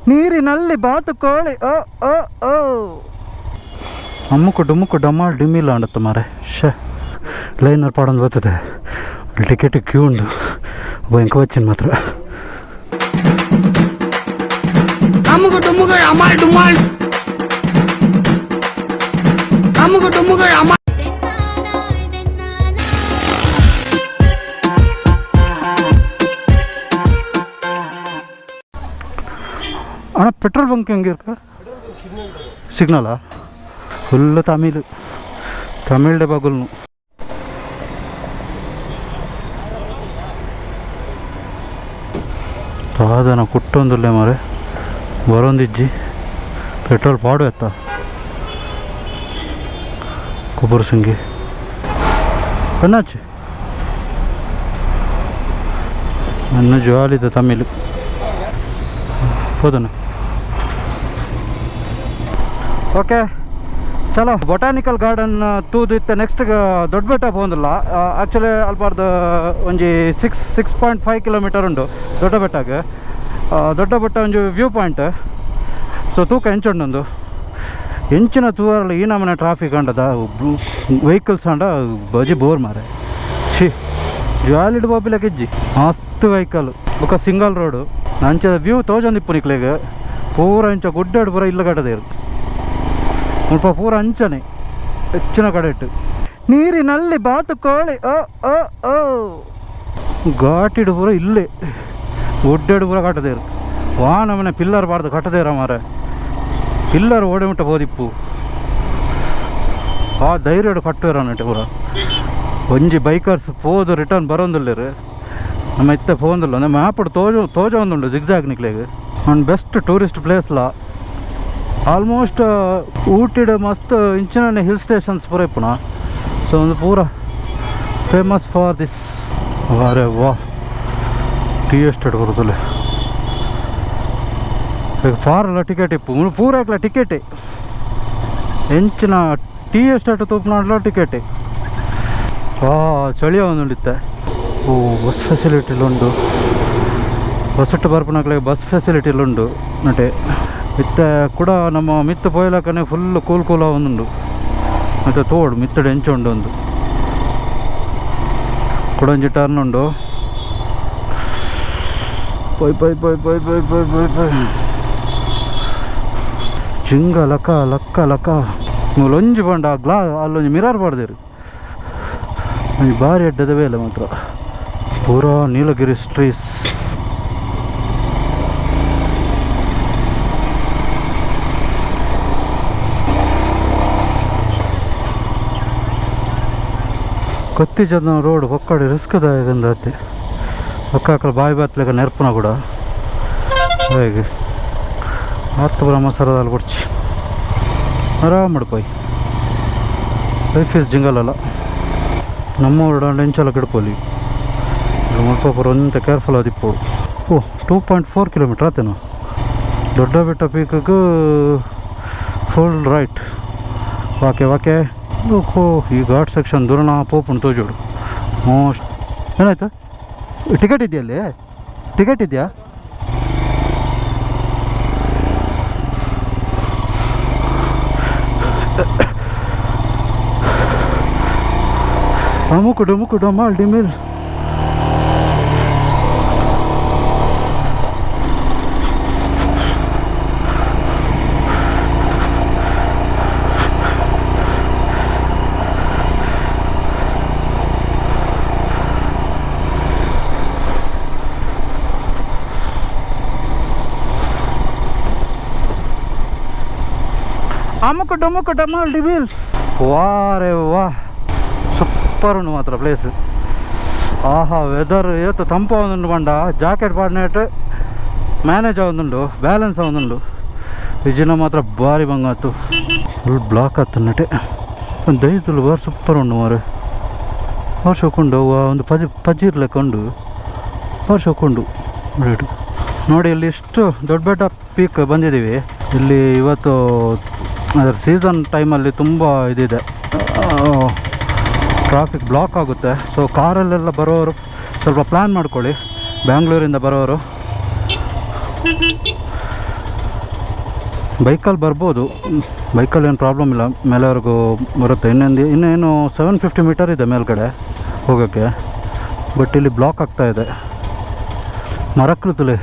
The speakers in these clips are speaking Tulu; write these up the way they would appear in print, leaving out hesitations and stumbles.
ನೀರಿನಲ್ಲಿ ಬಾತುಕೋಳಿ ಓ ಓ ಓ. ಅಮ್ಮುಕು ಡುಮ್ಮುಕು ಡಮಾಲ್ ಡಿಮಿಲ್ಲ ಅಂಡತ್ತ ಮಾರೆ. ಶೇ, ಲೈನರ್ ಪಾಡೊಂದು ಬರ್ತದೆ. ಟಿಕೆಟ್ ಕ್ಯೂ ಉಂಡು. ಎಂಕ ವಚ್ಚಿನ ಮಾತ್ರ. ಅಮ್ಮುಗು ಡುಮ್ಮುಗು ಅಮಾಲ್ ಡುಮಾಲ್, ಅಮ್ಮುಗು ಡುಮ್ಮುಗು ಅಮಾಲ್. ಅಣ್ಣ, ಪೆಟ್ರೋಲ್ ಬಂಕ್ ಹೆಂಗೆ ಇರ್ಕ? ಸಿಗ್ನಲಾ? ಫುಲ್ ತಮಿಳು, ತಮಿಳ್ ಬಗುಲ್ನು. ಸಾಧನ ಕುಟ್ಟೊಂದುಲ್ಲೆ ಮಾರೆ, ಬರೊಂದಿಜ್ಜಿ. ಪೆಟ್ರೋಲ್ ಪಾಡು ಎತ್ತ ಕೊಬ್ಬರಿ ಸಂಗಿ ಎನ್ನಾಚು ನನ್ನ ಜಾಲಿದ ತಮಿಳು ಹೋದನ. ಓಕೆ, ಚಲೋ. ಬೊಟಾನಿಕಲ್ ಗಾರ್ಡನ್ ತೂದು ಇತ್ತೆ ನೆಕ್ಸ್ಟ್ ದೊಡ್ಡ ಬೆಟ್ಟ ಪೋಂದಿಲ್ಲ. ಆ್ಯಕ್ಚುಲಿ ಅಲ್ಪಾರ್ದ ಒಂಜಿ 6.5 ಕಿಲೋಮೀಟರ್ ಉಂಡು ದೊಡ್ಡ ಬೆಟ್ಟಗೆ. ದೊಡ್ಡ ಬೆಟ್ಟ ಒಂಜಿ ವ್ಯೂ ಪಾಯಿಂಟ್. ಸೊ ತೂಕ ಎಂಚುಂಡೊಂದು ಎಂಚಿನ ತೂವರಲ್ಲ. ಈ ನಮೂನೆ ಟ್ರಾಫಿಕ್ ಅಂಡದ, ವೆಹಿಕಲ್ಸ್ ಅಂಡ ಬಜಿ ಬೋರ್ ಮಾರೆ. She, ಜಾಲಿಡ್ ಪೋಪಿಲಕ ಇಜ್ಜಿ, ಮಸ್ತ್ ವೆಹಿಕಲ್. ಬೊಕ್ಕ ಸಿಂಗಲ್ ರೋಡು. ಅಂಚದ ವ್ಯೂ ತೋಜೊಂದಿಪ್ಪು ನಿಕ್ಲೆಗ್. ಪೂರ ಇಂಚ ಗುಡ್ಡಾಡು ಪೂರ ಇಲ್ಲ ಕಟ್ಟದೇರು. ಮುಲ್ಪ ಪೂರ ಅಂಚನೆ ಹೆಚ್ಚಿನ ಕಡೆ ಇಟ್ಟು. ನೀರಿನಲ್ಲಿ ಬಾತುಕೋಳಿ ಓ ಓ ಓ. ಘಾಟಿಡು ಪೂರ ಇಲ್ಲೇ ಗುಡ್ಡಾಡು ಪೂರ ಕಟ್ಟದೇರು. ವಾ ನಮನೆ ಪಿಲ್ಲರ್ ಬಾರ್ದು ಕಟ್ಟದೇರ ಮಾರೆ. ಪಿಲ್ಲರ್ ಓಡೆ ಮುಟ್ಟ ಬೋದಿಪ್ಪು? ಆ ಧೈರ್ಯಡು ಕಟ್ಟುವೆರ ಅನ್ನಟ್ಟೆ ಪೂರ. ಒಂಜಿ ಬೈಕರ್ಸ್ ಪೋದು ರಿಟರ್ನ್ ಬರೋಂದುಲ್ಲೆರ್. ನಮ್ಮ ಇತ್ತೆ ಪೋಂದುಲ್ಲ. ನಮ್ಮ ಮ್ಯಾಪುಡು ತೋಜ ತೋಜ ಒಂದುಂಡು ಜಿಗ್ಜಾಗ್ ನಿಕ್ಲೆಗ್. ಒಂದು ಬೆಸ್ಟ್ ಟೂರಿಸ್ಟ್ ಪ್ಲೇಸ್ಲ. ಆಲ್ಮೋಸ್ಟ್ ಊಟಿಡ್ ಮಸ್ತ್ ಇಂಚಿನ ಹಿಲ್ ಸ್ಟೇಷನ್ಸ್ ಪೂರ ಇಪ್ಪುನ. ಸೊ ಒಂದು ಪೂರ ಫೇಮಸ್ ಫಾರ್ this. ವಾರೆ ವಾ, ಟೀ ಎಸ್ಟೇಟ್ ಬರುತ್ತಲ್ಲ. ಈಗ ಫಾರಲ್ಲ ಟಿಕೆಟ್ ಇಪ್ಪು ಪೂರ ಹಾಕ್ಲ ಟಿಕೆಟೇ. ಎಂಚಿನ ಟೀ ಎಸ್ಟೇಟ್ ತೂಪುನಾಂಡಲ ಟಿಕೆಟೇ. ಆ ಚಳಿಯ ಒಂದುಂಡಿತ್ತೆ. ಓ, ಬಸ್ ಫೆಸಿಲಿಟಿ ಉಂಡು. ಬಸ್ ಬರ್ಪುನಕ್ಲೆ ಬಸ್ ಫೆಸಿಲಿಟಿ ಉಂಡು ನಟೆ. ಇತ್ತೆ ಕೂಡ ನಮ್ಮ ಮಿತ್ತು ಪೋಯ್ಲಕ್ಕನೆ ಫುಲ್ ಕೂಲ್ ಕೂಲ ಒಂದುಂಡು. ಮತ್ತು ತೋಡು ಮಿತ್ತಡೆ ಎಂಚ ಉಂಡು. ಒಂದು ಕುಡೊಂಜಿ ಟರ್ನ್ ಉಂಡು. ಪೊಯ್ ಪೊಯ್ ಪೊಯ್ ಪೊಯ್ ಪೊಯ್ ಪೊಯ್ ಪೊಯ್ ಪೊಯ್. ಜಿಂಗ ಲಕ ಲಕ್ಕ ಲಕ. ಮೂಲೊಂಜಿ ಪಂಡ ಗ್ಲಾ ಅಲ್ಲೊಂಜಿ ಮಿರರ್ ಪಾಡ್ದೇರು. ಒಂಜಿ ಬಾರಿ ಎಡ್ಡದ ಬೇಲೆ ಮಾತ್ರ. ಪೂರಾ ನೀಲಗಿರಿ ಟ್ರೀಸ್. ಕೊತ್ತಿ ಜನ ರೋಡ್ ಒಕ್ಕಡೆ ರಿಸ್ಕ್ ದಾಯಕಂದಾತೆ. ಒಕ್ಕಾಕಲ ಬಾಯಿ ಬಾತ್ಲೆಗ ನೆರ್ಪುನ ಕೂಡ ಹೇಗೆ ಹತ್ತು ಪೂರ ಮಸರದಲ್ಲಿ ಕೊಡ್ಚಿ. ಆರಾಮ್ ಪೋಯ್. ಲೈಫ್ is jingle ಅಲ್ಲ. ನಮ್ಮ ಊರು ಎಂಚಲ ಕಿಡ್ಪೋಲಿ. ಮುಲ್ಪ ಪೂರ ಒಂತೆ ಕೇರ್ಫುಲ್ ಆದಿಪ್ಪೋಡು. ಓ, 2.4 ಕಿಲೋಮೀಟ್ರ್ ಆತೇನು ದೊಡ್ಡ ಬೆಟ್ಟ ಪೀಕಿಗೆ. Full right. Okay okay. ಓಹೋ, ಈ ಘಾಟ್ ಸೆಕ್ಷನ್ ದುರ್ಣ ಪೋಪುಂಡು ತೋಜೋಡು ಮೋಸ್ಟ್. ಏನಾಯ್ತು? ಟಿಕೆಟ್ ಇದೆಯಾ ಅಲ್ಲಿ? ಟಿಕೆಟ್ ಇದೆಯಾ? ಅಮುಕು ಡುಮುಕು ಡಮಾಲ್ ಡಿಮಿಲ್. ಅಮುಕು ಡುಮುಕು ಡಮಾಲ್ ಡಿಮಿಲ್. ವಾರೆ ವಾ, ಸೂಪರ್ ಉಂಡು ಮಾತ್ರ ಪ್ಲೇಸ್. ಆಹಾ, ವೆದರ್ ಏತು ತಂಪು ಉಂಡು ಪಂಡ ಜಾಕೆಟ್ ಪಾಡ್ನೇಟ್ ಮ್ಯಾನೇಜ್ ಆವೊಂದುಂಡು, ಬ್ಯಾಲೆನ್ಸ್ ಆವೊಂದುಂಡು. ಇಜಿನ ಮಾತ್ರ ಭಾರಿ ಬಂಗಾತು. Full block ಆತನ್ನಟೆ. ಒಂದು ದೈತುಲು ಬಾರಿ ಸೂಪರ್ ಉಂಡು ಮಾರೆ. ಬಾರಿ ಶೋಕುಂಡು. ಒಂದು ಪಜಿ ಪಜಿರ್ ಲೆಕ್ಕ ಉಂಡು. ಬಾರಿ ಶೋಕುಂಡು ರೇಟು. ನೋಡಿ, ಇಲ್ಲಿ ಇಷ್ಟು ದೊಡ್ಡ ಬೆಟ್ಟ ಪೀಕ್ ಬಂದಿದ್ದೀವಿ. ಇಲ್ಲಿ ಇವತ್ತು ಅದರ ಸೀಸನ್ ಟೈಮಲ್ಲಿ ತುಂಬ ಇದಿದೆ, ಟ್ರಾಫಿಕ್ ಬ್ಲಾಕ್ ಆಗುತ್ತೆ. ಸೊ ಕಾರಲ್ಲೆಲ್ಲ ಬರೋರು ಸ್ವಲ್ಪ ಪ್ಲ್ಯಾನ್ ಮಾಡ್ಕೊಳ್ಳಿ, ಬ್ಯಾಂಗ್ಳೂರಿಂದ ಬರೋರು. ಬೈಕಲ್ಲಿ ಬರ್ಬೋದು, ಬೈಕಲ್ಲಿ ಏನು ಪ್ರಾಬ್ಲಮ್ ಇಲ್ಲ, ಮೇಲೆವರೆಗೂ ಬರುತ್ತೆ. ಇನ್ನೊಂದು ಇನ್ನೇನು 750 ಮೀಟರ್ ಇದೆ ಮೇಲ್ಗಡೆ ಹೋಗೋಕ್ಕೆ. ಬಟ್ ಇಲ್ಲಿ ಬ್ಲಾಕ್ ಆಗ್ತಾ ಇದೆ. ಮರಕ್ಲುತ್ತಲೆ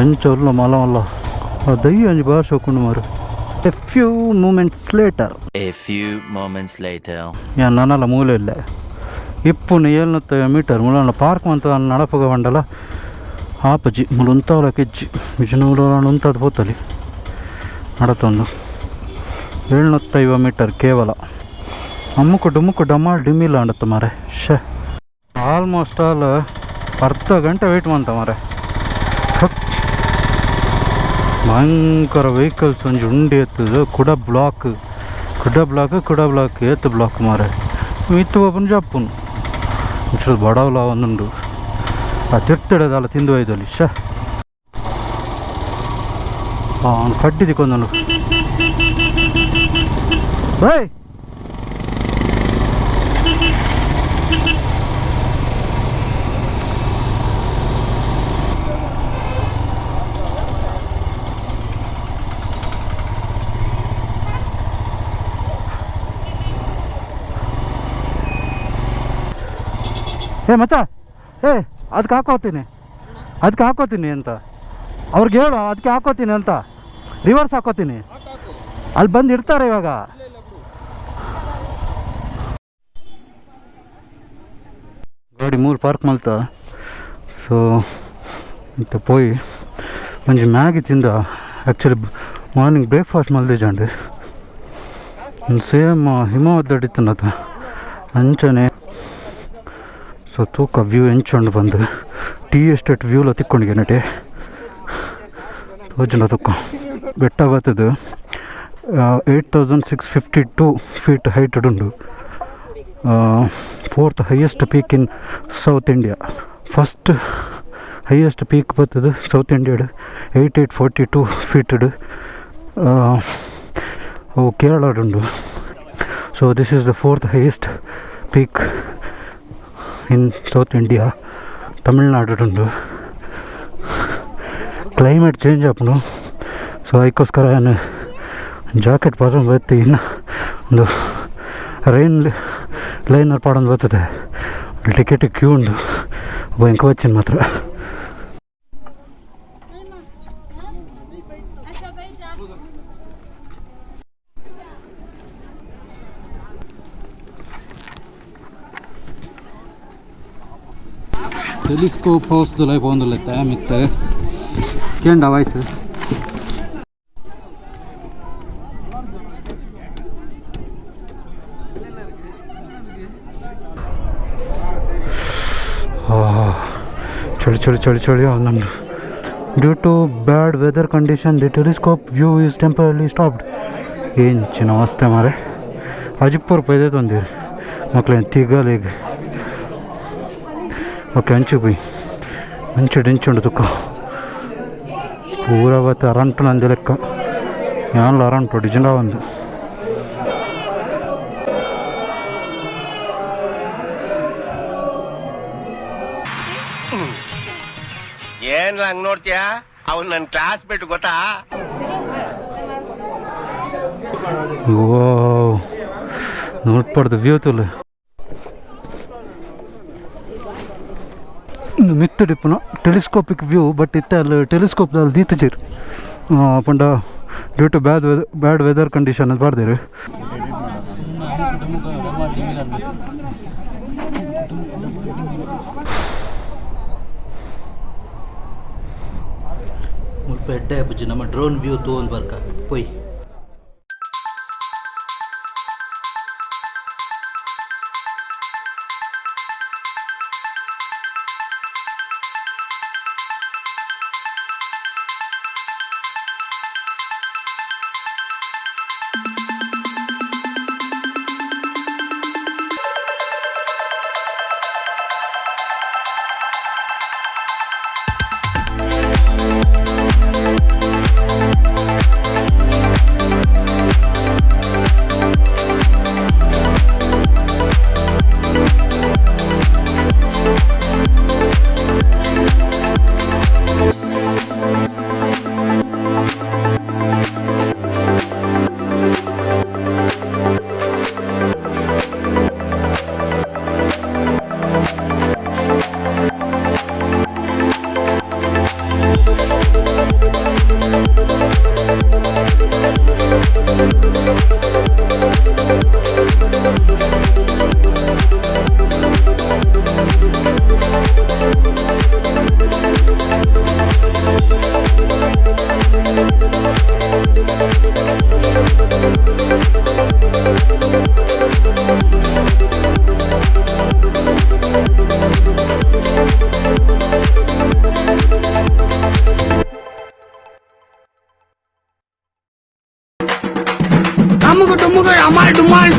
ಎಂಚ ಮಲ ಮಲ್ಲ ದಯ್ಯ ಒಂಜಿ ಬಾರ್ ಶೋಕುಂಡು ಮಾರು. A few moments later. A few moments later. ಯಾನ್ ನನಲ ಮೂಲೆ ಇಲ್ಲ ಇಪ್ಪುನು 700 ಮೀಟರ್ ಮುಲ ಪಾರ್ಕ್ ಮಂತ ನಡಪಗ ಬಂಡಲ ಆಪಜಿ ಮುಲು ಉಂತಾವಲ ಕೆಜ್ಜಿ ವಿಜಯನಗರ ಉಂತದ ಪೋತಲಿ ನಡತೊಂದು 750 ಮೀಟರ್ ಕೇವಲ. ಅಮ್ಮುಕು ಡುಮ್ಮುಕು ಡಮಾಲ್ ಡಿಮ್ಮಿಲ್ಲ ಅಂಡತ್ತ ಮಾರೆ. ಶೇ, ಆಲ್ಮೋಸ್ಟ್ ಆಲ್ ಅರ್ಧ ಗಂಟೆ ವೆಯ್ಟ್ ಮಂತ ಮಾರೆ. ಭಯಂಕರ ವೆಹಿಕಲ್ಸ್ ಒಂಜಿ ಉಂಡಿ ಎತ್ತದು. ಕುಡ ಬ್ಲಾಕ್, ಕುಡ ಬ್ಲಾಕ್, ಕುಡ ಬ್ಲಾಕ್, ಏತ್ ಬ್ಲಾಕ್ ಮಾರೆ. ಮಿತ್ತು ಓಪನ್ ಜಪ್ಪುನು ಒಂಚೂರು ಬಡವಲ ಒಂದುಂಡು. ಆ ತಿರ್ತಿಡದಲ್ಲ ತಿಂದು ಒಯ್ದಲ್ಲಿ. ಶ, ಅವ್ನು ಕಡ್ಡಿ ದಿಕ್ಕೊಂದನು. ಏಯ್ ಏ ಮಚ್ಚ, ಏ ಅದಕ್ಕೆ ಹಾಕೋತೀನಿ, ಅದಕ್ಕೆ ಹಾಕೋತೀನಿ ಅಂತ ಅವ್ರಿಗೆ ಹೇಳು. ಅದಕ್ಕೆ ಹಾಕೋತೀನಿ ಅಂತ, ರಿವರ್ಸ್ ಹಾಕೋತೀನಿ. ಅಲ್ಲಿ ಬಂದು ಇಡ್ತಾರೆ ಇವಾಗ. ಗಾಡಿ ಮೂರು ಪಾರ್ಕ್ ಮಲ್ತ. ಸೊ ಇತ್ತೆ ಪೋಯಿ ಒಂಜಿ ಮ್ಯಾಗಿ ತಿಂದ. ಆ್ಯಕ್ಚುಲಿ ಮಾರ್ನಿಂಗ್ ಬ್ರೇಕ್ಫಾಸ್ಟ್ ಮಲ್ದಿಜಾಂಡ್. ಸೇಮ್ ಹಿಮವದ್ದಡಿತ್ತನದ ಅಂಚನೆ. ಸೊ ತೂಕ ವ್ಯೂ ಎಂಚುಂಡು ಬಂದು ಟೀ ಎಸ್ಟೇಟ್ ವ್ಯೂಲ ತಿಕ್ಕೊಂಡಿಗೆ ನಟೆ ತೋಜುಂಡ ತುಕ್ಕ. ಬೆಟ್ಟ ಬತ್ತದು 8652 ಫೀಟ್ ಹೈಟ್ ಉಂಡು. Fourth highest peak in South India. First highest peak ಬತ್ತದು south ಇಂಡಿಯಾಡ್ 8842 ಫೀಟಡ್, ಅವು ಕೇರಳಡ್ ಉಂಡು. So this is the fourth highest peak in South India, Tamil Nadu ಉಂಡು. ಕ್ಲೈಮೇಟ್ ಚೇಂಜ್ ಆಪುಂಡು. ಸೊ ಅದಕ್ಕೋಸ್ಕರ ನಾನು ಜಾಕೆಟ್ ಪಾಡೊಂದು ಬತ್ತಿ, ಇನ್ನು ಒಂದು ರೈನ್ ಲೈನರ್ ಪಾಡೊಂದು ಬರ್ತದೆ. ಟಿಕೆಟ್ ಕ್ಯೂ ಉಂಡು, ಎಂಕ ಬಚ್ಚಿನ ಮಾತ್ರ. ಟೆಲಿಸ್ಕೋಪ್ ಹೌಸ್ ಪೋಂದುಲ್ಲೆತ್ತ ಮಿತ್ತ ಕೇಂಡ ವಾಯ್ಸ್. ಚಳಿ ಚಳಿ ಚಳಿ ಚಳಿ ಒಂದೊಂದು. Due to bad weather condition, the telescope view is temporarily stopped. ಎಂಚಿನ ಅವಸ್ಥೆ ಮಾರೆ. ಅಜಿಪ್ಪು ರೂಪಾಯಿ ತೊಂದಿರಿ ಮಕ್ಳೇನು ತಿಗಲಿಗ್. ಓಕೆ, ಅಂಚು ಪೋಯಿ ಅಂಚು ಇಂಚುಂಡು ತುಕ್ಕ ಪೂರ ಬತ್ತ ಅರಂಟು ನಂದಿ ಲೆಕ್ಕ. ಯಾನ್ಲ ಅರಂಟು ಡಿಜನ ಒಂದು. ಏನ್ ಹಂಗ್ ನೋಡ್ತೀಯಾ? ಅವ್ನ್ ನನ್ ಕ್ಲಾಸ್ ಬಿಟ್ಟು ಗೊತ್ತಾ? ವಾವ್, ನೋಡ್ಪಡ್ದು ವ್ಯೂ ತುಲು. ಇನ್ನು ಮಿತ್ತುಡಿಪ್ಪುನ ಟೆಲಿಸ್ಕೋಪಿಕ್ ವ್ಯೂ. ಬಟ್ ಇತ್ತೆ ಅಲ್ಲಿ ಟೆಲಿಸ್ಕೋಪ್ ಅಲ್ಲಿ ದೀತಜೀರ್ ಪಂಡ due to bad weather condition ಅಂತ ಬರ್ದಿರು. ಮುಲ್ಪ ಎಡ್ಡೆ ಆಪುಜಿ. ನಮ್ಮ ಡ್ರೋನ್ ವ್ಯೂ ತೂವೊಂದು ಬರ್ಕ ಪೋಯ್. ಅಮ್ಮುಗು ಡುಮ್ಮುಗು ಅಮಾಲ್ ಡುಮಾಲ್.